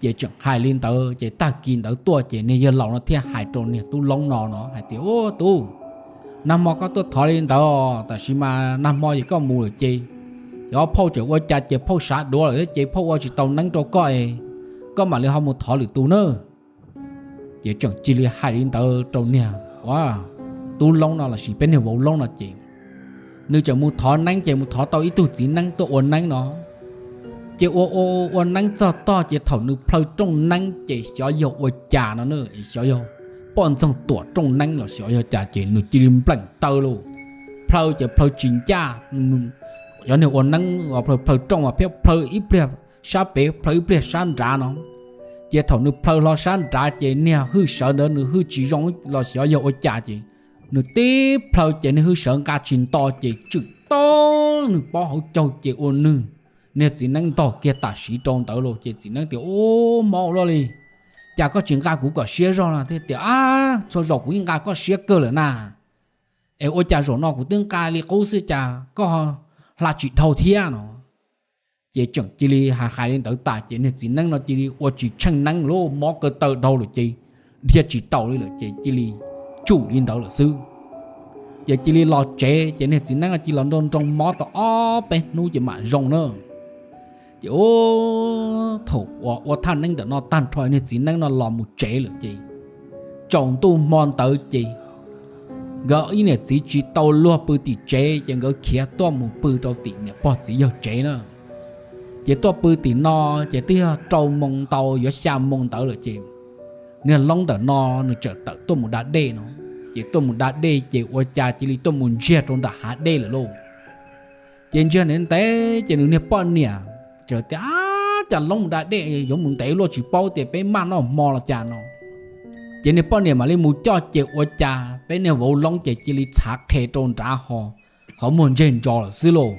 Ces tseem hais li ntawd ces tag kis ntawd tuaj ces niag yawg laus no thiaj hais rau niag tub Loob no no hais tias, Ub tub, nag hmo koj tuaj thov li ntawd, tab sis mas nag hmo ces koj mus lawm ces, yog phauj tseem ua cas ces phauj sav duav lawm thiab ces phauj ua tsis tau neeb rau koj es, koj mam li ho mus thov lwm tus nawb. Ces tseem cia li hais li ntawd rau niag tub Loob no lossis peb niag vauv Loob no ces nws tseem mus thov neeb ces mus thov tau ib tug txiv neeb tuaj ua neeb no. Ces ua ua ua neeb txog tog ces thaum nws plhaw rooj neeb ces xyov yog ua cas no, xyov yog poj ntxoog tuam rooj neeb los xyov yog cas ces nws cia li npleem taw lauj. Plhaw ces plhaw tsis ncaj, cov niag ua neeb plhaw rooj mas thiab plhaw ib pliag sab pem plhaw ib pliag sab nrad no. Ces thaum nws plhaw hlo sab nrad ces niag hwj sawv ntawd nws hwj tsis zoo los xyov yog ua cas ces nws tib plhaw ces niag hwj sawv nqa tsis nto ces tswm tog nws pob hauv caug ces ua nws niag txiv neeb ntog kiag tam sim rau ntawd los ces txiv neeb tias, Ub, mob ua luaj li, cas koj tsis nqa kuv kom siab zog no? Thiaj tias, Ab, txhua zaus kuv yeej nqa koj siab kawg lawm na, es ua cas zaum no kuv twb nqa li qub xwb cas koj hla tsis dhau thiab no? Ces tseem cia li hais hais li ntawd tas ces niag txiv neeb no cia li ua tsis tsheej neeb lauj, mob ko taw dhau lawm ces dhia tsis taus li lawm ces cia li tsum li ntawd lawm xwb. Ces cia li los tsev ces niag txiv neeb no cia li los nroo nroo mob tau ob peb hnub ces mam zoo na. Ces ub, thaum uas ua thaj neeb ntawm no tag nrho niag txiv neeb no los mus tsev lawm ces tsaus ntuj hmo ntawd ces nkawd ib niam txiv tsis tau luag pw tim tsev ces nkawd khiav tuaj mus pw rau tim niam pog txiv yawg tsev na. Ces tuaj pw tim no ces twb yog rau moo ntau yuav xya moo ntawd lawm ces niag Loob ntawm no nws txawm tawm tuaj mus da dej no. Ces tuaj mus da dej ces ua cas cia li tuaj mus ntsiag rau nram hav dej lawm lauj. Ces ntsiag ntev ntev ces nws niag poj niam txawm tias, Ab, cas Loob mus da dej yuav mus ntev luaj tsis paub tias peb maj noj hmo los cas no. Ces niag poj niam mam li mus coj ces ua cas peb niag vauv Loob ces cia li txhav qhe rau nrad ho qhov muag ntseg ntsos lawm xwb lauj.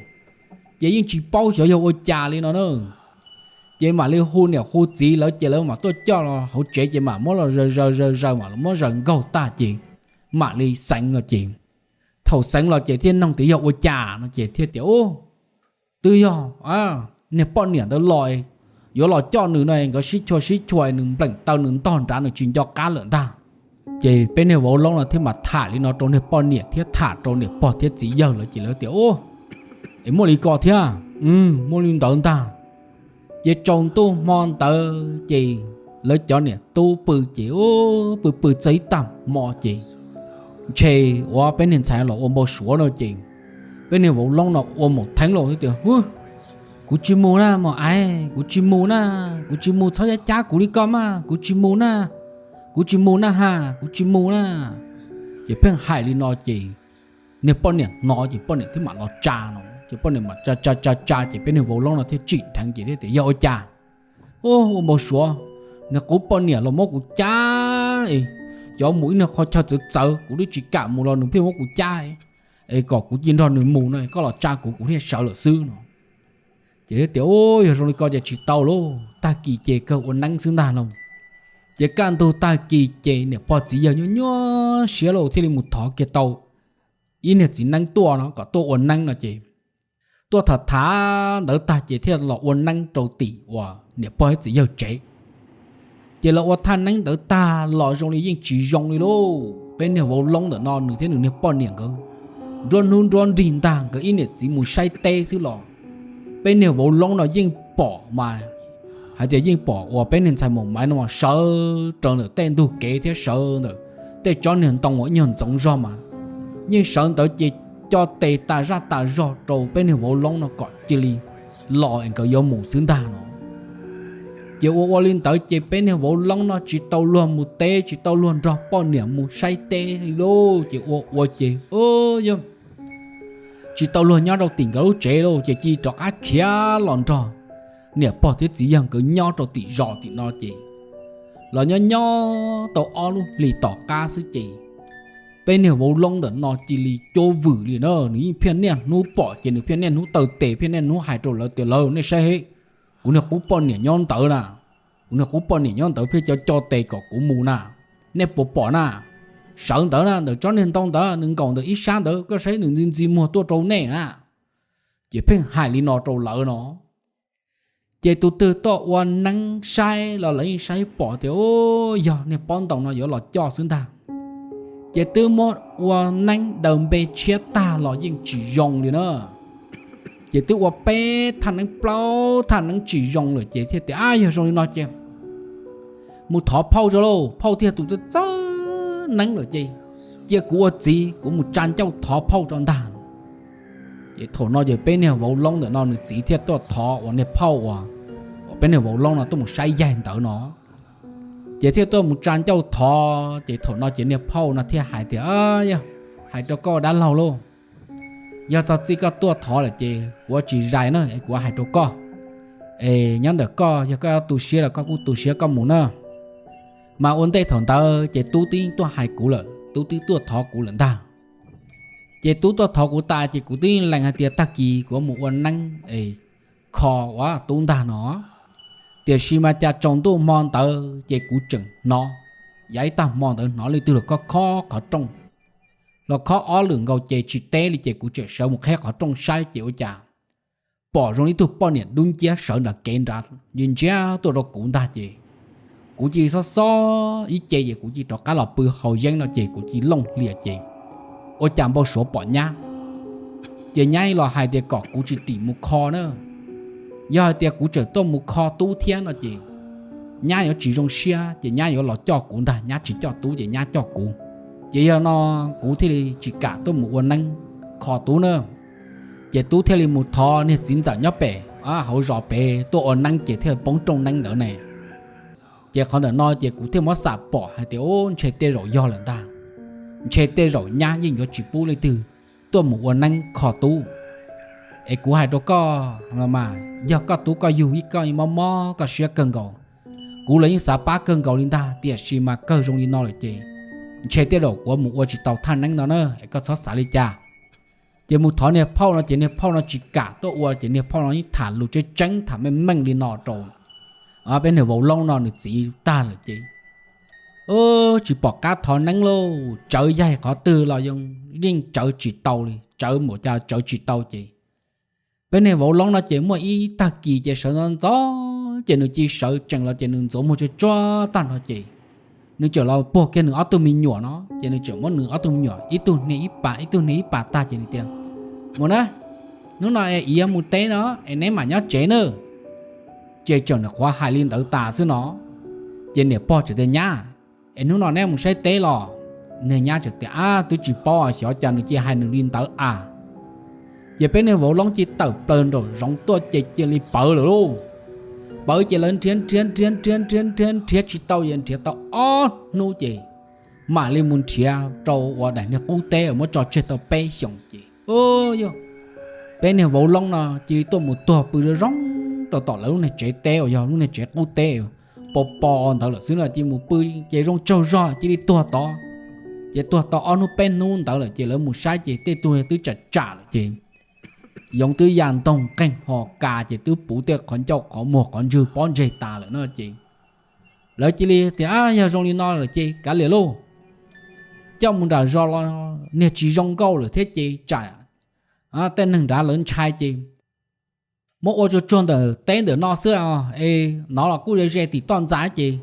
Ces yeej tsis paub xyov yog ua cas li no na. Ces mam li hu niam hu txiv lawv ces lawv mam tuaj coj los hauv tsev ces mam muab los zaws zaws zaws zaws mam muab zaws nkaug tag ces mam li xeev los ces thaum xeev los ces thiaj noog tias yog ua cas no ces thiaj tias, Ub, twb yog niag poj niam ntawd los, yuav los coj nws no nkawd sib chua sib chua nws npleem taw nws ntog nrad nws tsis nco qab lawm ntag. Ces peb niag vauv Loob no thiaj mam tham li no rau niag poj niam thiab tham rau niam pog thiab txiv yawg lawv ces lawv tias, Ub, es muaj li ko thiab, muaj li ntawd ntag. Ces tsaus ntuj hmo ntawd ces lawv cov niam tub pw ces ub pw pw txog ib tag hmo ces ntshe ua peb niag ntxhais los ua npau suav no ces peb niag vauv Loob no ua mus theeb los tias, Kuv tsis mus na mos aiv, kuv tsis mus na, kuv tsis mus, txhob cab cab kuv li ko mas, kuv tsis mus na, kuv tsis mus na ha, kuv tsis mus na. Ces pheej hais li no ces niag poj niam hnov ces poj niam thiaj mam los tsa no ces poj niam mam tsa tsa tsa tsa ces peb niag vauv Loob no thiaj tsim dheev ces thiaj tias, Yog ua cas? Ua npau suav, niag qub poj niam los muab kuv cab, cov mus ib niag qhov chaw txawv txawv kuv twb tsis kam mus los nws pheej muab kuv cab, es kom kuv cia nrog nws mus no koj los tsa kuv kuv thiaj sawv lawm xwb no. Ces thiaj tias, Yog zoo li ko ces tsis tau lauj, tag kis ces kawg ua neeb xwb ntag no. Ces kaj ntug tag kis ces niam pog txiv yawg nyuaj nyuaj siab lauj thiaj li mus thov kiag tau ib niag txiv neeb tuaj no kom tuaj ua neeb no ces tuaj tham tham ntawd tag ces thiaj los ua neeb rau tim uas niam pog thiab txiv yawg tsev. Ces lawv ua thaj neeb ntawd tag los zoo li yeej tsis zoo li lauj. Peb niag vauv Loob ntawm no nws thiab nws niag poj niam nkawd nruab hnub nruab nrig ntag, nkawd ib niam txiv mus saib teb xwb los peb niag vauv Loob no yeej pom mas, hais tias yeej pom uas peb niag ntxhais Maum Maiv no sawv raws ntawm tej ntug kev thiab sawv ntawm tej tsob niag ntoo uas ib nyuag ntxoov zog mas yeej sawv ntawd ces co tes tas zaj tas zog rau peb niag vauv Loob no kom cia li los es nkawd yuav mus xwb ntag no. Ces ua ua li ntawd ces peb niag vauv Loob no tsis tau luag mus teb, tsis tau luag nrog poj niam mus saib teb li lauj. Ces ua ua ces yog tsis tau luag nyob rau tim nkawd lub tsev lauj, ces cia li rov qab khiav los nrog niam pog thiab txiv yawg nkawd nyob rau tim zos tim no ces los nyob nyob tau ob lub hlis tom qab xwb ces peb niag vauv loob ntawm no cia li cuab vwm li na, nws yeej pheej niaj hnub pom ces nws pheej niaj hnub taw tes pheej niaj hnub hais rau lawv tias, Lawv, nej saib he, kuv niag qub poj niam nyob ntawd na, kuv niag qub poj niam nyob ntawd pheej co co tes kom kuv mus na, nej puas pom na? Sawv ntawd na, ntawm tsob niag ntoo ntawd nws nkaum ntawm ib sab ntawd, koj saib nws ntxi ntxi muag tuaj rau nej na. Ces pheej hais li no rau lawv no. Ces tus twg tuaj ua neeb saib los lawv yeej saib pom tias, Ub, yog niag pob ntoo no yuav los coj xwb ntag. Ces twb muab ua neeb daws npe tshiab tag los yeej tsis zoo li na. Ces twb ua peb thaj neeb plaub thaj neeb tsis zoo lawm ces thiaj tias, Ab, yog zoo li no ces mus thov phauj tso lauj, phauj thiaj tus txawj txawj neeb lawm ces cia kuv ua txiv kuv mus tsa ncauj thov phauj tso ntag. Ces thaum no ces peb niag vauv loob ntawm no nws txiv thiaj tuaj thov uas niag phauj uas, uas peb niag vauv loob no tuaj mus saib yaig ntawd no. Ces thiaj tuaj mus tsa ncauj thov, ces thaum no ces niag phauj no thiaj hais tias, Yog, hais rau koj dab laug lauj, yog txog txij koj tuaj thov lawm ces kuv tsis zais na es kuv hais rau koj, es nyob ntawm koj, yog koj tu siab los koj kuj tu siab koj mus na. Mas ua ntej thaum ntawd ces tub twb tuaj hais kuv lawm, tub twb tuaj thov kuv lawm ntag. Ces tub tuaj thov kuv tas ces kuv twb lees hais tias tag kis kuv mus ua neeb es kho ua tub ntag no. Tiam sis mas cas tsaus ntuj hmo ntawd ces kuv tseem hnov, yav ib tag hmo ntawd hnov leej twg los khob khob qhov rooj, los khob ob lwm nkaus ces tsis teb li ces kuv tseem sawv mus qheb qhov rooj saib ces ua cas pom zoo li ib tug poj niam dub nciab sawv nram kev nrad ntsia ntsia tuaj rau kuv ntag ces kuv cia li xob xob ib ce ces kuv cia li rov qab los pw haus yeeb no ces kuv cia li looj hlias ces ua cas npau suav pom nyab. Ces nyab los hais tias kom kuv tsis tim mus kho na, yog hais tias kuv tseem tuaj mus kho tub thiab no ces nyab yuav tsis zoo siab ces nyab yuav los coj kuv ntag, nyab tsis coj tub ces nyab coj kuv. Ces yog no kuv thiaj li tsis kam tuaj mus ua neeb kho tub na. Ces tub thiaj li mus thov niag txiv ntxawm nyob pem hauv zos pem tuaj ua neeb ces thiaj poob rooj neeb ntawd ne. Ces qhov ntawm no ces kuv thiaj muab xam pom hais tias, Ub, ntshe tej zaum yog lawm ntag, ntshe tej zaum nyab yeej yuav tsis pub leej twg tuaj mus ua neeb kho tub. Es kuv hais rau koj los mas, yog koj tub koj yug ib koj mob mob koj siab kawg nkaus, kuv los yeej xav pab kawg nkaus li ntag, tiam sis mas kawg zoo li no lawm ces ntshe tej zaum kuv mus ua tsis tau thaj neeb no na, es koj txhob xav li cas. Ces mus thov niag phauj no ces niag phauj no tsis kam tuaj ua ces niag phauj no yeej tham lus tseeb tseeb tham meej meej li no rau peb niag vauv loob no nws txiv tag lawm ces tsis pom qab thov neeb lauj, tsawv yaig qhov twg los yeej tsawv tsis tau li, tsawv mus cas tsawv tsis tau ces peb niag vauv loob no ces muaj ib tag kis ces sawv ntxov ntxov ces nws cia li sawv tsees los ces nws ntxuav muag tsuag tsuag tag nrho ces nws txawm los puag kiag nws ob tug me nyuam no ces nws txawm muab nws ob tug me nyuam ib tug hnia ib pas ib tug hnia ib pas tag ces nws tias, Mus na, hnub no es mus teb no es neb mam nyob tsev na. Ces tseem niam qhuav hais li ntawd tas xwb no, ces niam pog txawm tias, Nyab, es hnub no neb mus saib teb los? Niag nyab txawm tias, Ab, twb tsis paub, xyov cas nws cia hais nws li ntawd a. Ces peb niag vauv loob cia li tawm plaws nraum zoov tuaj ces cia li pawv lawm lauj. Pawv ces lawv nrhiav nrhiav nrhiav nrhiav nrhiav nrhiav nrhiav tsis tau, ces nrhiav tau ob hnub ces mam li mus nrhiav rau uas daim niag qub teb uas muab tso tseg tau peb xyoos ces, yog peb niag vauv loob no cia li tuaj mus tuag pw zoo zoo rau tom lawv lub niag tsev teb uas yog lub niag tsev qub teb pos pos ntawd lawm xwb no, cia li mus pw ces zoo tsaug zog cia li tuag tod. Ces tuag tau ob hnub peb hnub ntawd lawm ces lawv mus saib ces tej tug twb tsam tsam lawm ces yoov twb ya ntoog qeeg ho kas ces twb puv tej qhov ncauj qhov muag qhov ntswg pob ntseg tas lawm no ces lawv cia li tias, Yog zoo li no lawm ces kav liam lauj, coj mus nram zos los niag tsis zoo nkauj lawm thiab ces tsam tej neeg nrad lawv ntshai ces muab ua tsuag tsuag ntawm teb ntawm no xwb es no los kuj ze ze tim toj ntxa ces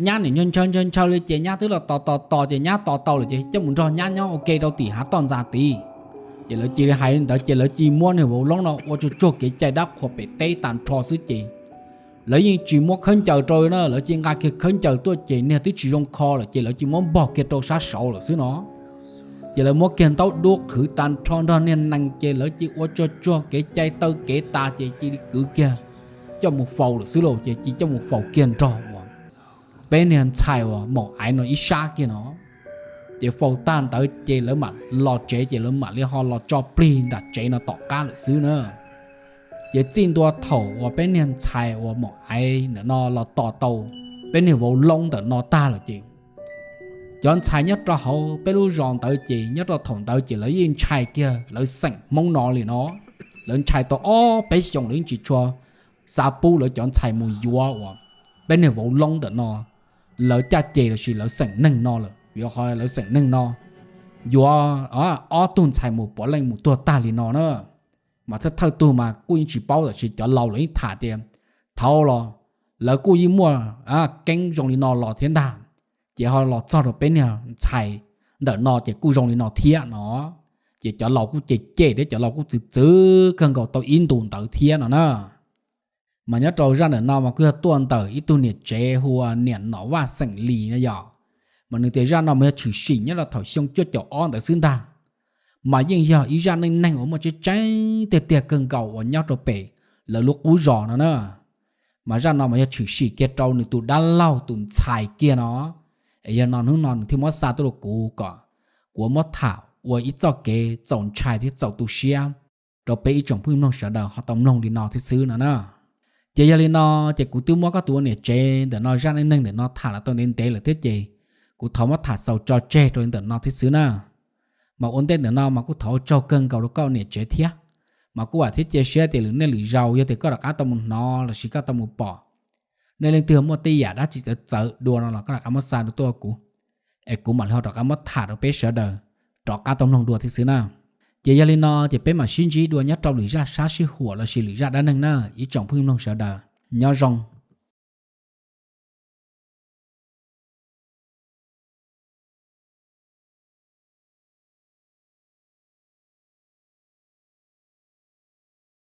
nyab niam ntshaw ntshaw ntshaw ntshaw li ces nyab twb los tos tos tos ces nyab tos tau lawm ces coj mus nrog nyab nyob ua ke rau tim hav toj ntxa tid. Ces lawv cia li hais li ntawd ces lawv cia li muab niag vauv loob no ua tsuag tsuag kev cai dab qhuas pem teb tag nrho xwb ces lawv yeej tsis muab khaub ncaws rau na, lawv cia li nqa kiag khaub ncaws tuaj ces niag twb tsis zoo kho lawm ces lawv cia li muab npog kiag rau sab saud lawm xwb no. Ces lawv muab kiag ntaub dub qhwv tag nrho nrog niag nees ces lawv cia li ua tsuag tsuag kev cai taw kev tas ces cia li kwv kiag coj mus faus lawm xwb lauj, ces cia li coj mus faus kiag nrog uas peb niag ntxhais uas maum aiv no ib sab kiag no. Ces faus tag ntawd ces lawv mam los tsev, ces lawv mam li ho los tso plig nram tsev no tom qab lawm xwb na. Ces txij ntua thaum uas peb niag ntxhais uas maum aiv ntawm no los tos tau peb niag vauv loob ntawm no tag lawm ces cov ntxhais nyob rau hauv peb lub zos ntawd ces nyob rau thaum ntawd ces lawv yeej ntshai kiag lawv xeem Hmoob no li no. Lawv ntshai tau ob peb xyoos lawv yeej tsis tshua xav pub lawv cov ntxhais mus yuav uas peb niag vauv loob ntawm no lawv caj ces lossis lawv xeem neeg no lawm, vim qhov lawv xeem neeg no yuav ob tug ntxhais mus puav leej mus tuag tag li no na. Mas thawj thawj tug mas kuj yeej tsis paub, tab sis cov laus lawv yeej tham tias thaud los lawv kuj yeej muaj keeb zoo li no los thiab ntag, ces ho los txog rau peb niag ntxhais ntawm no ces kuj zoo li no thiab no. Ces cov laus kuj cem cem thiab cov laus kuj txwv txwv kawg nkaus tau ib ntus ntawd thiab no na. Mas nyob rau zaj ntawm no mas kuj yog tuaj ntawm ib tug niam tsev hu ua niam Nom Vaj xeem Lis no yog. Mas nws tias zaj no mas yog tshwm sim nyob rau thaum xyoo cuaj caum ob ntawd xwb ntag. Mas yeej yog ib zaj neej neeg uas muaj tseeb tseeb tiag tiag kawg nkaus uas nyob rau pem lawv lub qub zos no na. Mas zaj no mas yog tshwm sim kiag rau nws tus dab laug tus ntxhais kiag no. Es yog no hnub no nws thiaj muab xa tuaj rau kuv kom kuv muab tham ua ib txoj kev txaus ntshai thiab txaus tu siab rau peb ib tsoom phooj ywg mloog sawv daws ho tau mloog li no thiab xwb no na. Ces yog li no, ces kuv twb muab koj tus ua niam tsev ntawm no zaj neej neeg ntawm no tham los tau ntev ntev lawm thiab ces kuv thov muab tham xaus tso tseg rau li ntawm no thiab xwb na. Mas ua ntej ntawm no mas kuj thov ua tsaug kawg nkaus rau koj niam tsev thiab. Mas kuj vam thiab cia siab tias lwm niaj lwm zaus yog tias koj rov qab tau mus hnov lossis koj tau mus pom nej leej twg muaj tej yam dab tsi txawv txawv dua no los koj rov qab muab xa rau tuaj kuv, es kuv mam li ho rov qab muab tham rau peb sawv daws rov qab tau mloog dua thiab xwb na. Ces yog li no ces peb mam sib ntsib dua nyob rau lwm zaj sab sib huam lossis lwm zaj dab neeg na ib tsoom phooj ywg mloog sawv daws. Nyob zoo.